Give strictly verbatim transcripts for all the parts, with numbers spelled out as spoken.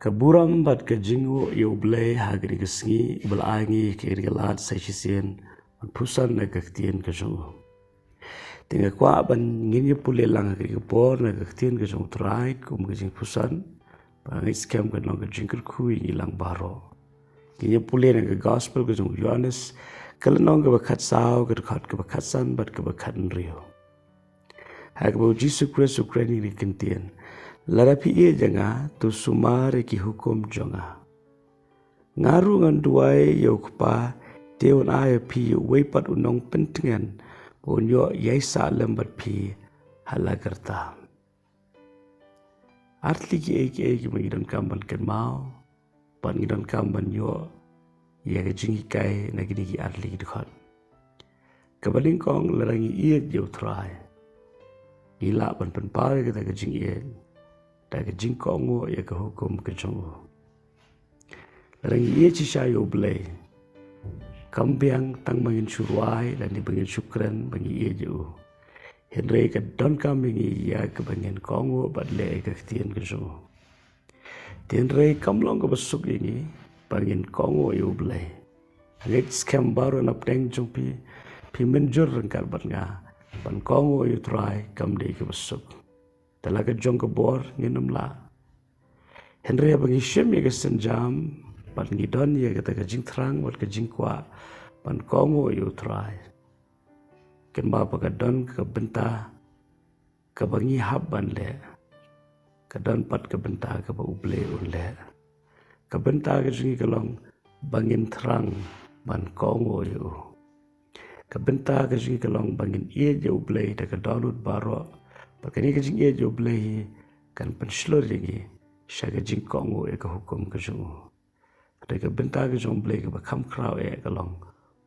Ka burom bad ka jingnguh ïa U Blei ha kane ka sngi, ba la ai ngi kane ka lad sa shisien ban pynsan na ka ktien ka jong u. Te nga kwah ban ngin ïa pule lang ha kane ka por na ka ktien ka jong U Trai kum ka jingpynsan, ba nga ngeit skhem kan long ka jingkyrkhu ïa ngi lang baroh. Ngin ïa pule na ka gospel ka jong u Ïoannis, ka lynnong kaba khatsaw, ka dkhot kaba khatsan bad kaba khathynriew. Ha kaba U Jisu Khrist u kren ïa kane ka ktien: Lada phi ïeit ïa nga, to sumar ïa ki hukum jong nga. Nga ruh ngan duwai ïa U Kpa, te un ai ïa phi uwei pat u nongpyntngen, ba un ïoh ïaisah lem bad phi ha la karta. Ar tylli kiei kiei kiba ngi donkam ban kynmaw, bad ngi donkam ban ïoh ïa ka jinghikai na kine ki ar tylli ki dkhot. Kaba nyngkong, lada ngi ïeit ïa U Trai, ngi lah ban pynpaw ïa kata ka jingïeit da ka jingkohnguh ïa ka hukum ka jong u. Lada ngi ïeit shisha ïa U Blei, kam biang tang ba ngin shu rwai lane ba ngin shu kren ba ngi ïeit ïa u. Hynrei ka donkam ïa ngi ïa kaba ngin kohnguh bad leh ïa ka ktien ka jong u. Te hynrei kam long kaba suk ïa ngi ba ngin kohnguh ïa U Blei. Nga ngeit skhem baroh na pdeng jong phi, phi mynjur ryngkat bad nga ban kohnguh ïa U Trai kam dei kaba suk. Te la ka jong ka bor ngin ym lah. Hynrei ba ngi shim ïa ka sienjam bad ngi don ïa kata ka jingthrang bad ka jingkwah ban kohnguh ïa U Trai, kynmaw ba ka don ka bynta kaba ngi hap ban leh, ka don pat ka bynta kaba U Blei un leh. Ka bynta ka jong ngi ka long ba ngin thrang ban kohnguh ïa u. Ka bynta ka jong ngi ka long ba ngin ïeit ïa U Blei da ka dohnud baroh. Bad kane ka jingïeit ïa U Blei hi kan pynshlur ïa ngi sha ka jingkohnguh ïa ka hukum ka jong u. Hynrei ka bynta ka jong U Blei kaba kham khraw eh ka long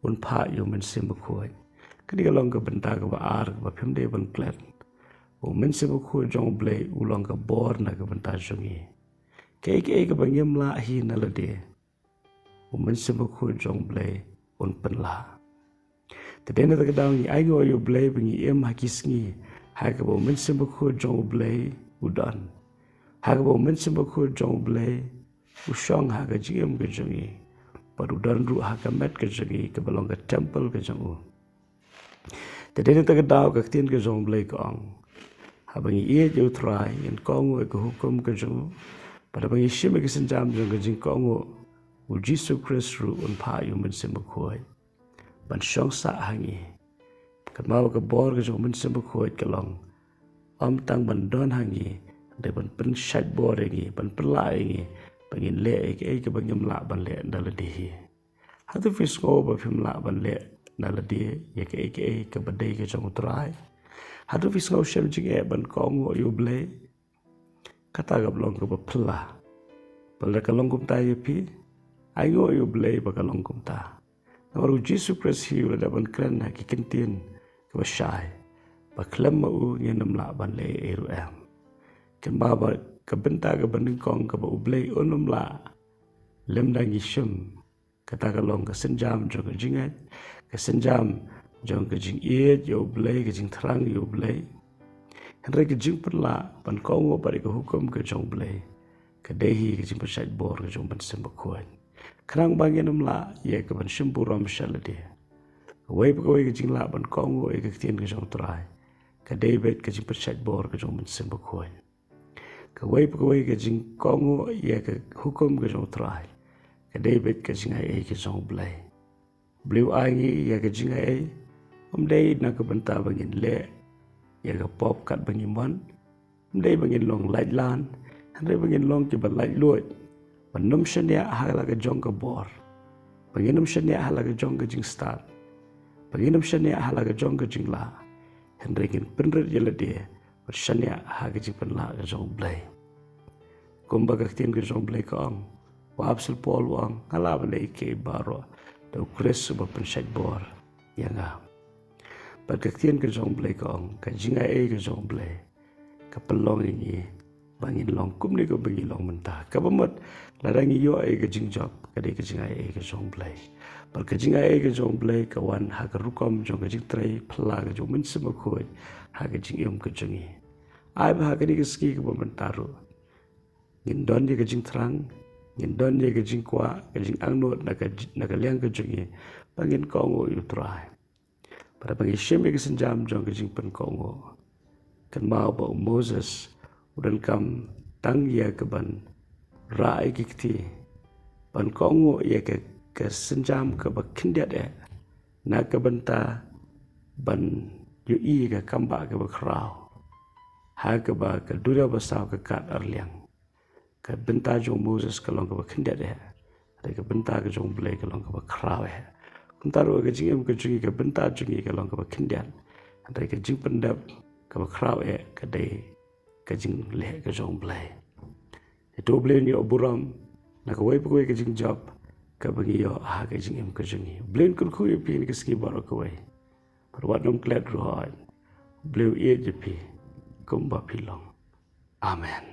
un phah ïa U Mynsiem Bakhuid. Kane ka long ka bynta kaba ar kaba phim dei ban klet. U Mynsiem Bakhuid jong U Blei u long ka bor na ka bynta jong ngi. Kaei kaei kaba ngim lah hi na lade, U Mynsiem Bakhuid jong U Blei un pynlah. Te dei na kata ka daw ngi ainguh ïa U Blei ba ngi im ha ki sngi ha kaba U Mynsiem Bakhuid jong U Blei u don, ha kaba U Mynsiem Bakhuid jong U Blei u shong ha ka jingim ka jong ngi, bad u don ruh ha ka met ka jong ngi kaba long ka templ ka jong u. Te dei na kata ka daw ka ktien ka jong U Blei ka ong, haba ngi ïeit ïa U Trai ngin kohnguh ïa ka hukum ka jong u. Bad haba ngi shim ïa ka sienjam jong ka jingkohnguh, U Jisu Khrist ruh un phah ïa U Mynsiem Bakhuid. Ban shong sah ha ngi. Kynmaw ka bor ka jong U Mynsiem Bakhuid ka long ym tang ban don ha ngi, hynrei ban pynshait bor ïa ngi, ban pynlah ïa ngi ba ngin leh ïa kaei kaba ngim lah ban leh na lade hi. Hato phi sngew ba phim lah ban leh na lade ïa kaei kaei kaba dei ka jong U Trai? Hato phi sngew shem jingeh ban kohnguh ïa U Blei? Kata ka long kaba phylla. Bad lada ka long kumta ïa phi, ainguh ïa U Blei ba ka long kumta. Namar U Jisu Khrist hi u la dep ban kren ha ki kyntien kiba shai ba khlem ma u ngin ym lah ban leh ei ruh em. Kynmaw ba ka bynta kaba nyngkong kaba U Blei un ym lah lymda ngi shim, kata ka long ka sienjam jong ka jingngeit, ka sienjam jong ka jingïeit ïa U Blei, ka jingthrang ïa U Blei. Hynrei ka jingpynlah ban kohnguh bad ïa ka hukum ka jong U Blei, ka dei hi ka jingpynshait bor ka jong U Mynsiem Bakhuid. Khnang ba ngin ym lah ïa ka ban shim burom sha lade. Kawei pa kawei ka jinglah ban kohnguh ïa ka ktien ka jong U Trai, ka dei beit ka jingpynshait bor ka jong U Mynsiem Bakhuid. Kawei pa kawei ka jingkohnguh ïa ka hukum ka jong U Trai, ka dei beit ka jingaiei ka jong U Blei. U Blei u ai ngi ïa ka jingaiei, ym dei na ka bynta ba ngin leh ïa ka pop kat ba ngi mon, ym dei ba ngin long laitlan, hynrei ba ngin long kiba laitluid, ban ym shaniah ha la ka jong ka bor, ba ngin ym shaniah ha la ka jong ka jingstad, ba ngin ym shaniah ha la ka jong ka jinglah, hynrei ngin pynrit ïa lade ban shaniah ha ka jingpynlah ka jong U Blei. Kumba ka ktien ka jong U Blei ka ong, u apostol Paul u ong, nga lah ban leh kiei baroh da U Khrist uba pynshait bor ïa nga. Bad ka ktien ka jong U Blei ka ong, ka jingaiei ka jong U Blei ka pynlong ïa ngi ba ngin long kumne kumba ngi long mynta. Kaba mut, lada ngi ïoh ïa ka jingjop, ka dei ka jingaiei ka jong U Blei. Bad ka jingaiei ka jong U Blei ka wan ha ka rukom jong ka jingtrei phylla ka jong U Mynsiem Bakhuid ha ka jingim ka jong ngi. Ai ba ha kane ka sngi kaba mynta ruh, Ngin don ïa ka jingthrang, ngin don ïa ka jingkwah, ka jingangnud na ka, na ka liang ka jong ngi ba ngin kohnguh ïa u Trai. Bad haba ngi shim ïa ka sienjam jong ka jingpynkohnguh, kynmaw ba u Moses u donkam tang ïa ka ban rah ïa ki kti ban kohnguh ïa ka, ka sienjam kaba khyndiat eh na ka bynta ban ïohi ïa ka kambah kaba khraw, ha kaba ka duriaw basaw ka kat arliang. Ka bynta jong u Moses ka long kaba khyndiat eh, hynrei ka bynta ka jong u Blei ka long kaba khraw eh. Kumta ruh ka jingim ka jong ngi, ka bynta jong ngi ka long kaba khyndiat, hynrei ka jingpyndep kaba khraw eh ka dei ka jingleh ka jong u Blei. Ïa to u Blei un ïoh burom na kawei pa kawei ka jingjop kaba ngi ïoh ha ka jingim ka jong ngi. U Blei un kyrkhu ïa phi ha kane ka sngi baroh kawei. Bad wat nym klet ruh, u Blei u ïeit ïa phi kumba phi long. Amen.